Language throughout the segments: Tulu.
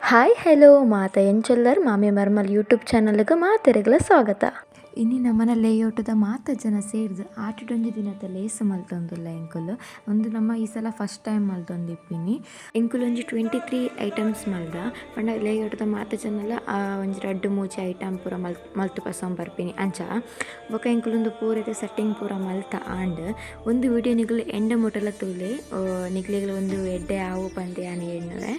ಹಾಯ್ ಹೆಲೋ ಮಾತ ಎಂಚೊಲ್ಲರ್ ಮಾಮಿ ಮರ್ಮಲ್ ಯೂಟ್ಯೂಬ್ ಚಾನಲ್ಗೆ ಮಾತೆರೆಗ್ಲ ಸ್ವಾಗತ. ಇನಿ ನಮನ ಲೇಔಟುದ ಮಾತ ಜನ ಸೇರ್ದ್ ಆಟಿಡೊಂಜಿ ದಿನತ ಲೇಸ್ ಮಲ್ತೊಂದುಲ್ಲ ಎಂಕುಲು. ಉಂದು ನಮ್ಮ ಈ ಸಲ ಫಸ್ಟ್ ಟೈಮ್ ಮಲ್ತೊಂದಿಪ್ಪಿನಿ. ಎಂಕುಲು ಒಂಜಿ 23 ಐಟಮ್ಸ್ ಮಲ್ದ. ಪಂಡ ಲೇಔಟುದ ಮಾತ ಜನಲ ಒಂಜಿ ರಡ್ಡ್ ಮೂಜಿ ಐಟಮ್ ಪೂರ ಮಲ್ತ್ ಮಲ್ತ್ ಪಸೊಂದು ಬರ್ಪಿನಿ ಅಂಚ. ಬೊಕ ಎಂಕುಲು ಉಂದು ಪೂರ ಸೆಟ್ಟಿಂಗ್ ಪೂರ ಮಲ್ತ ಆಂಡ್. ಉಂದು ವಿಡಿಯೋ ನಿಗುಲು ಎಂಡ ಮುಟಲ ತೂಲೆ, ನಿಕ್ಲೆಗ್ಲ ಉಂದು ಎಡ್ಡೆ ಆವು ಪಂದ್ ಯಾನ್ ಎನ್ನುವೆ.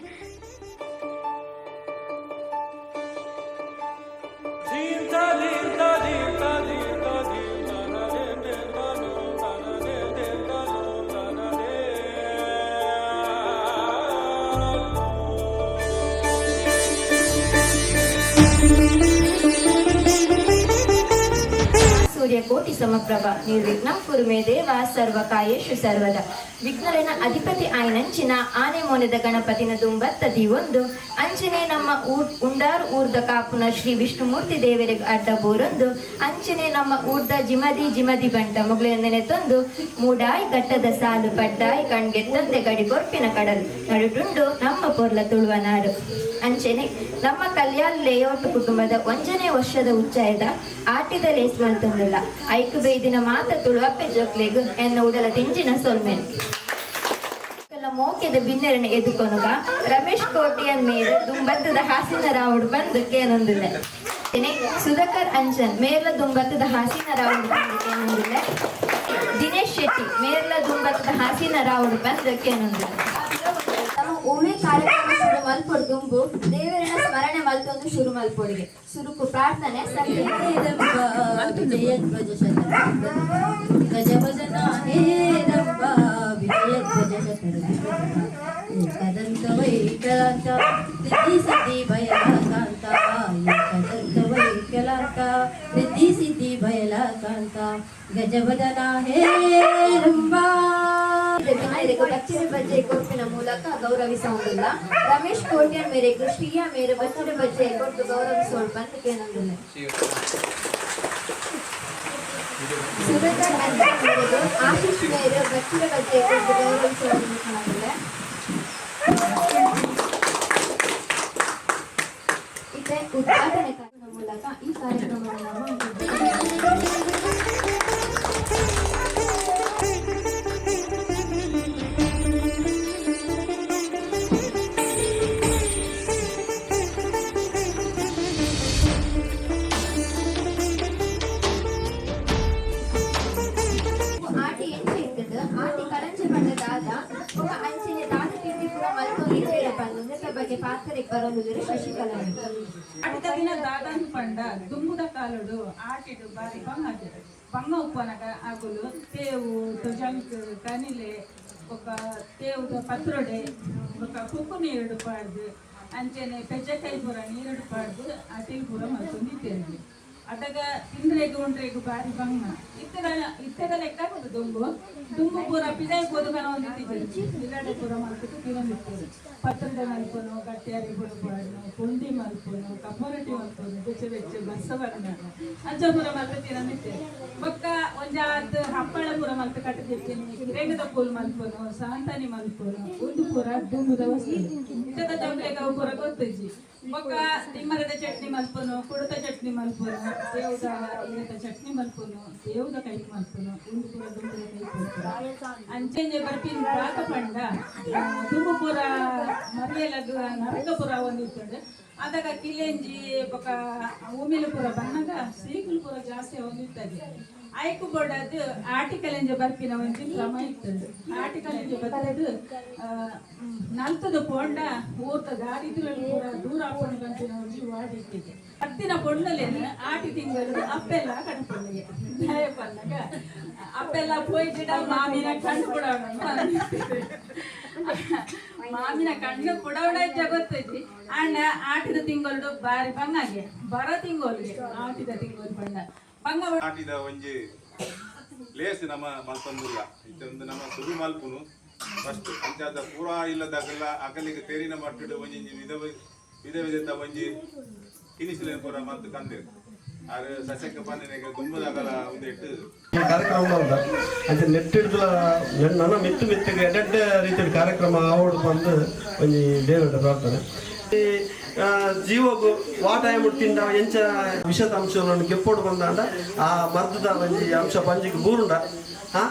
ಸೂರ್ಯಕೋಟಿ ಸಮಪ್ರಭ, ನಿರ್ವಿಘ್ನಂ ಕುರುಮೇ ದೇವ ಸರ್ವ ಕಾಯೇಶು ಸರ್ವದ. ವಿಘ್ನಲೆನ ಅಧಿಪತಿ ಆಯಿನಂಚಿನ ಆನೆ ಮೋನೆದ ಗಣಪತಿನ ದುಂಬತ್ತ ದೀವೊಂದು, ಅಂಚನೆ ನಮ್ಮ ಊರ್ ಉಂಡಾರ್ ಊರ್ದ ಕಾಪುನ ಶ್ರೀ ವಿಷ್ಣುಮೂರ್ತಿ ದೇವರಿಗೆ ಅಡ್ಡ ಬೋರೊಂದು, ಅಂಚನೆ ನಮ್ಮ ಊರ್ದ ಜಿಮದಿ ಜಿಮದಿ ಬಂಟ ಮೊಗಲಿನ ನೆನೆತೊಂದು, ಮೂಡಾಯಿ ಘಟ್ಟದ ಸಾಲು ಪಡ್ಡಾಯಿ ಕಣ್ಗೆತ್ತಂದೆ ಗಡಿ ಕೊರ್ಪಿನ ಕಡಲ್ ನಡುಟುಂಡು ನಮ್ಮ ಪೊರ್ಲ ತುಳುವ ನಾಡು. ಅಂಚನೆ ನಮ್ಮ ಕಲ್ಯಾಣ್ ಲೇಔಟ್ ಕುಟುಂಬದ ಒಂಜನೇ ವರ್ಷದ ಉಚ್ಚಯದ ಆಟಿದ ಲೇಸ್ ಮಲ್ತೊಂದುಲ್ಲ. ಐಕ್ ಬೈದಿನ ಮಾತ ತುಳುವಪ್ಪೆ ಜೋಕ್ಲೆಗ್ ಎನ್ನ ಉಡಲ ದಿಂಜಿನ ಸೊಲ್ಮೆನ್. ಮೋಕೆದ ಬಿನ್ನೆರನ ಎದುಕೊನುಗ ರಮೇಶ್ ಕೋಟಿಯನ್ ಮೇರ್ ದುಂಬತ್ತದ ಹಾಸಿನ ರಾವುಡ್ ಬಂದು ಕೇನೊಂದಿಲ್ಲ. ಸುಧಾಕರ್ ಅಂಚನ್ ಮೇರ್ಲ ದುಂಬತ್ತದ ಹಾಸಿನ ರಾವುಡ್ ಬಂದು ಕೇನೊಂದಿಲ್ಲ. ದಿನೇಶ್ ಶೆಟ್ಟಿ ಮೇರ್ಲ ದುಂಬತ್ತದ ಹಾಸಿನ ರಾವುಡ್ ಬಂದು ಕೇನೊಂದಿಲ್ಲ. ನಮ್ಮ ಒವ್ವೇ ಕಾರ್ಯಕ್ರಮ ಶುರು ಮಲ್ಪೊಡು ದುಂಬು ದೇವರನ್ನ ಸ್ಮರಣೆ ಮಲ್ತೊಂದು ಶುರು ಮಲ್ಪೊಡಿಗೆ. ಸುರುಕು ಪ್ರಾರ್ಥನೆ ಸಂಧ್ಯೆ. ವಿಜಯಧ್ವಜ ಗಜವದನ ಹೇರಂಬ, ವಿಜಯಧ್ವಜ ಏಕದಂತ ವೈಕಲಾಂತ, ರಿದ್ಧಿ ಸಿದ್ಧಿ ಬಯಲಾಕಾಂತ. ಏಕದಂತ ವೈಕಲಾಂತ, ರಿದ್ಧಿ ಸಿದ್ಧಿ ಬಯಲಾಕಾಂತ, ಗಜವದನ ಹೇರಂಬ. ಬಿನ್ನೆರೆಗ್ ಬಚ್ಚಿರೆ ಬಜ್ಜೆ ಕೊರ್ಪಿನ ಮೂಲಕ ಗೌರವಿಸುವುದಿಲ್ಲ. ರಮೇಶ್ ಕೋಟ್ಯಾನ್ ಮೇರೆಗ್, ಶ್ರೀಯಾ ಮೇರೆ ಬಚ್ಚಿರೆ ಬಜ್ಜೆ ಕೊರ್ದು ಗೌರವಿಸೋಳು ಬಂದು ಕೇನೊಂದುಲ್ಲ. ಸುಧಾಕರ್ ಅಂಚನ್ ಮೇರೆಗ್, ಆಶೀಶ್ ಮೇರೆ ಬಚ್ಚಿರೆ ಬಜ್ಜೆ ಕೊರ್ದು ಗೌರವಿಸೋಳು ಕೇನೊಂದುಲ್ಲ. ಇತ್ತೆ ಉದ್ಘಾಟನೆ ಕಾರ್ಯಕ್ರಮದ ಮೂಲಕ ಈ ಕಾರ್ಯಕ್ರಮವನ್ನು ನಾವು ಆಟಿ ಎಂಚ ಇತ್ತದ, ಆಟಿ ಕಳಂಜೆ ಪಂಡ ದಾದ, ಬೊಕ ಅಂಚನೆ ದಾದ ತಿಂಡಿ ಪೂರ ಮಲ್ತೊಂದು ಇತ್ತೆರ್ ಪಂದ್ ಉಂದೆತ ಬಗ್ಗೆ ಪಾತೆರೆಗ್ ಬರೊಂದುಲ್ಲೆರ್ ಶಶಿಕಲಾ. ಆಟಿದ ದಿನ ದಾದನ್ ಪಂಡ, ದುಂಬುದ ಕಾಲಡು ಆಟಿಡು ಬಾರಿ ಬಂಗ ಆತಿರು. ಬಂಗ ಉಪ್ಪನಗ ಅಗುಲು ತೇವು, ತೊಜಂಕ್, ಕನಿಲೆ, ಬೊಕ್ಕ ತೇವುದ ಪತ್ರೊಡೆ, ಬೊಕ್ಕ ಕುಕ್ಕು ನೀರುಡು ಪಾಡ್ದು, ಅಂಚೆನೆ ಪೆಜಕಾಯಿ ಪೂರ ನೀರುಡು ಪಾಡ್ದು ಅಟಿಲ್ ಪೂರ ಮಲ್ತೊಂದಿತ್ತೇವೆ. ಅದಗ ತಿಂದ್ರೆಗ್ ಉಂಡ್ರೆಗ್ ಬಾರಿ ಬಂಗ. ಇತ್ತೆದ ಇತ್ತೆದ ಲೆಕ್ಕ ಆಗುದು. ದುಂಬು ದುಂಬು ಪೂರ ಪಿದಾಯಿ ಪೋದು ಕನೊಂದಿತ್ತಿದ್ರು. ಇಲ್ಲಡೆ ಪೂರ ಮಲ್ತುದು ತಿನೊಂದಿತ್ತೇವೆ. ಪತ್ರೊಡೆ ಮಲ್ಪುನು, ಗಟ್ಟಿಯಾರಿ ಪೂರ ಪಾಡ್ನು, ಪುಂಡಿ ಮಲ್ಪುನು, ಕಪ್ಪರೊಟ್ಟಿ ಮಲ್ಪುನು, ಬೆಚ್ಚ ಬೆಚ್ಚ ಬರ್ಸ ಬರ್ನ ಅಂಚ ಪೂರ ಮಲ್ತ್ ತಿನೊಂದಿತ್ತೇವೆ. ಬೊಕ್ಕ ಒಂಜಾತ್ ಹಪ್ಪಳ ಪೂರ ಮಲ್ತ್ ಕಟ್ಟದಿರ್ತೀನಿ, ಕಿರೆಂಗದ ಪೂಲ್ ಮಲ್ಪುನು, ಸಾಂತಾನಿ ಮಲ್ಪುನು. ಉಂದು ಪೂರ ದುಂಬುದ ವಸ್ತು. ಇತ್ತೆದ ಜೋಕ್ಲೆಗ್ ಅವು ಪೂರ ಗೊತ್ತಿಜ್ಜಿ. ಬೊಕ್ಕ ತಿಮ್ಮರದ ಚಟ್ನಿ ಮಲ್ಪುನು, ಕುಡುತ ಚಟ್ನಿ ಮಲ್ಪುನು, ತೇವುದ ಇರೆತ ಚಟ್ನಿ ಮಲ್ಪುನು, ತೇವುದ ಕೈಪ್ ಮಲ್ಪುನು. ಉಂದು ಪೂರ ದುಂಬುದ ಕೈಪ್. ಅಂಚೆಂಜೆ ಬರ್ಪಿನ ಪಾಕ ಪಂಡ, ದುಂಬು ಪೂರ ಮರಿಯಲಗ್ ನರಕ ಪೂರ ಒಂದಿತ್ತುಂಡು. ಅದಾಗ ಕಿಲೆಂಜಿ ಬೊಕ್ಕ ಉಮಿಲು ಪೂರ ಬನ್ನಗ ಸೀಕುಲು ಪೂರ ಜಾಸ್ತಿ ಒಂದಿತ್ತಗೆ. ಐಕು ಬೋಡಾದ್ ಆಟಿ ಕಲೆಂಜೆ ಬರ್ಪಿನ ಒಂಜಿ ಕ್ರಮ ಇತ್ತುಂಡು. ಆಟಿ ಕಲೆಂಜೆ ಬತ್ತದು ನಲ್ತದ ಪೋಂಡ ಊರ್ದ ದಾರಿದ್ರ್ಯಲು ಪೂರ ದೂರ ಆಪುಂಡು ಪನ್ಪಿನ ಒಂಜಿ ವಾಡಿ ಇತ್ತಿಗೆ. ಅತ್ತಿನ ಪೊಣ್ಣುಲೆನ್ ಆಟಿ ತಿಂಗಳು ಅಪ್ಪೆಲ್ಲ ಕಡಪೊಂಡಿಗೆ ದಾಯ ಪನ್ನಗ, ಅಪ್ಪೆಲ್ಲ ಪೋಯ್ಜಿಡ ಮಾಮಿನ ಕಣ್ಣು ಪುಡವಣ. ಮಾಮಿನ ಕಣ್ಣು ಪುಡವಣ ಗೊತ್ತಿಜ್ಜಿ. ಅಂಡ ಆಟಿದ ತಿಂಗಳು ಬಾರಿ ಬಂಗಾಗೆ, ಬರ ತಿಂಗಳಿಗೆ ಆಟಿದ ತಿಂಗಳು ಪಂಡ ಬಂಗ. ಆಟಿದ ಒಂಜಿ ಲೇಸ್ ನಮ್ಮ ಮಲ್ತೊಂದುಲ್ಲ. ಇತ್ತೊಂದು ನಮ್ಮ ಸುರು ಮಲ್ಪುನು ಫಸ್ಟ್. ಅಂಚಾದ ಪೂರಾ ಇಲ್ಲದಾಗಲ್ಲ ಅಗಲಿಗೆ ತೇರಿನ ಮಟ್ಟಡ್ ಒಂಜಿ ವಿಧ ವಿಧ ವಿಧದ ಒಂಜಿ ತಿನಿಸುಲೆನ್ ಪೂರ ಮಲ್ತ್ ಕಂದೆರ್. ಆರ್ ಸಸ್ಯಕ್ಕೆ ಪನ್ನಿನೆಗ್ ದುಂಬುದಾಗಲ ಉಂದೆಟ್ ಈ ಕಾರ್ಯಕ್ರಮ ಉಂಡ. ಅಂಚ ನೆಟ್ಟಿಡ್ದಲ ನನ ಮಿತ್ತು ಮಿತ್ತಿಗೆ ಎಡ್ಡೆ ರೀತಿಯ ಕಾರ್ಯಕ್ರಮ ಆವೊಡು ಪಂದ್ ಒಂಜಿ ದೇವರ ಪ್ರಾರ್ಥನೆ. ಜೀವಗು ವಾಟಾಯ ಮುಟ್ಟಿಂಡ ಎಂಚ ವಿಷದ ಅಂಶಗಳನ್ನು ಗೆಪ್ಪೋಡು ಬಂದಾಂಡ ಆ ಮರ್ದದ ಒಂಜಿ ಅಂಶ ಪಂಜಿಗೆ ಬೂರುಂಡ ಆ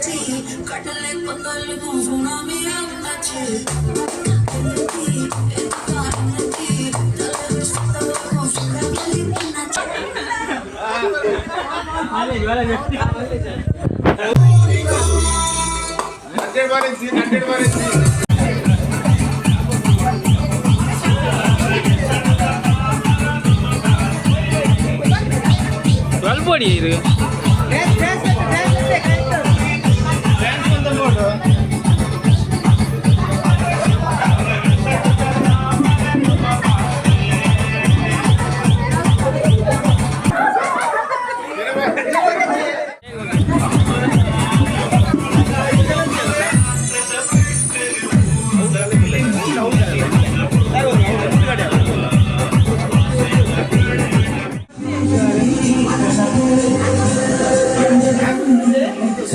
100 ಬಾರಿ.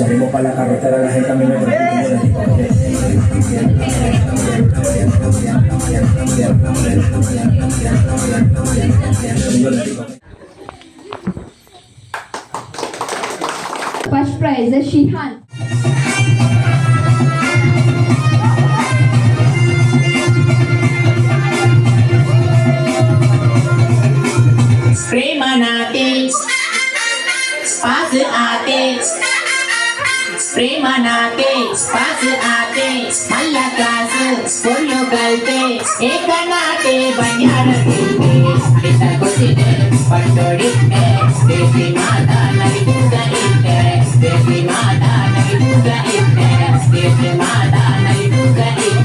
Salimos para la carretera, la gente a mí me First prize Shihan. Spray मनाते, पास आते, स्प्रे मनाते, पास आते, मल्ला क्लास बोलो गलते, एक नाते बनियार पटोड़ी देवी माता नवी पूजा इत्ते, देवी माता नवी पूजा इत्ते, देवी माता नवी पूजा.